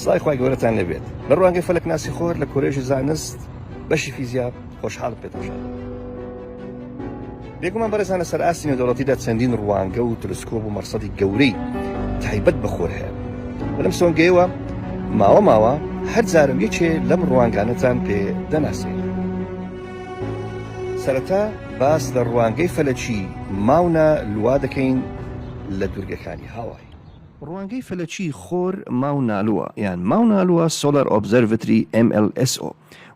سڵاوی خوای گەورەتان لێبێت. لە ڕوانگەی فەلەکناسی خۆر لە کۆلێژی زانست بەشی فیزیا خۆشحاڵم پێتان شاد دەبم. بێگومان بەڕێزان لەسەر ئاستی نێودەوڵەتیدا چەندین ڕوانگە و تلسکۆب و مەرسەدی گەورەی تایبەت بە خۆر هەیە. و لەم سۆنگەیەوە ماوە ماوە هەر جارە و یەکێ لەم ڕوانگانەتان پێ دەناسێنین. سەرەتا باس لە ڕوانگەی فەلەکی ماونا لوا دەکەین لە دوورگەکانی هاوای. ڕوانگەی فەلەکی خۆر ماونا لوا یان Mauna Loa Solar Observatory MLSO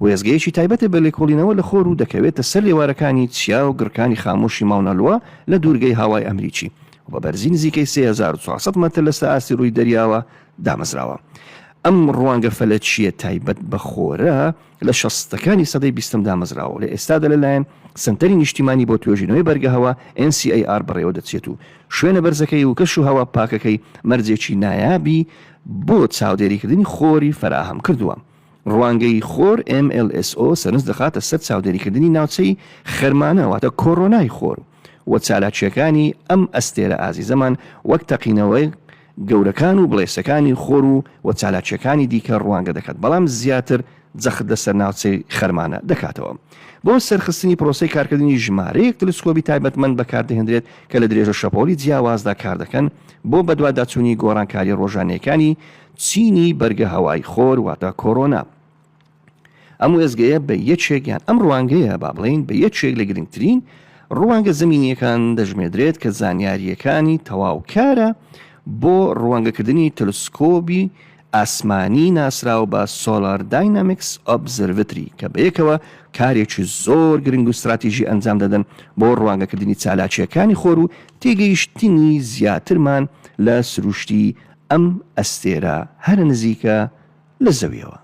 وێستگەیەکی تایبەتە بە لێکۆڵینەوە لە خۆر و دەکەوێتە سەر لێوارەکانی چیا و گڕکانی خامۆشی ماونا لوا لە دوورگەی هاوای ئەمریکی و بە بەرزی نزیکەی 3400 مەتر لەسەر ئاستی ڕووی دەریاوە دامەزراوە. ئەم ڕوانگە فەلەکییە تایبەت بە خۆرە لە شەستەکانی سەدەی بیستەم دامەزراوە و لە ئێستادا لەلایەن سەنتەری نیشتیمانی بۆ توێژینەوەی بەرگەهەوا NCAR بەڕێوەدەچێت و شوێنە بەرزەکەی و کەش و هەوا پاکەکەی مەرجێکی نایابی بۆ چاودێریکردنی خۆری فەراهەم کردووە. ڕوانگەی خۆر MLSO سەرنج دەخاتە سەر چاودێریکردنی ناوچەی خەرمانە واتە کۆرۆنای خۆر و چالاکییەکانی ئەم ئەستێرە ئازیزەمان وەک تەقینەوەی گەورەکان و بڵێسەکانی خۆر و و چالاکییەکانی دیکە ڕوانگە دەکات، بەڵام زیاتر جەخت لەسەر ناوچەی خەرمانە دەکاتەوە. بۆ سەرخستنی پرۆسەی کارکردنی ژمارەیەک تلسکۆبی تایبەتمەند بەکاردەهێندرێت کە لە درێژە شەپۆلی جیاوازدا کاردەکەن بۆ بەدواداچوونی گۆڕانکارییە ڕۆژانەیەکانی چینی بەرگەهەوای خۆر واتە کۆرۆنا. ئەم وێستگەیە بە یەکێک یان ئەم ڕوانگەیە با بڵێین بە یەکێک لە گرنگترین ڕوانگە زەمینییەکان دەژمێردرێت کە زانیارییەکانی تەواوکارە بۆ ڕوانگەکردنی تەلسکۆبی ئاسمانی ناسراو بە Solar Dynamics Observatory کە بەیەکەوە کارێکی زۆر گرنگ و ستراتیژی ئەنجام دەدەن بۆ ڕوانگەکردنی چالاکییەکانی خۆر و تێگەیشتنی زیاترمان لە سروشتی ئەم ئەستێرە هەرە نزیکە لە زەویەوە.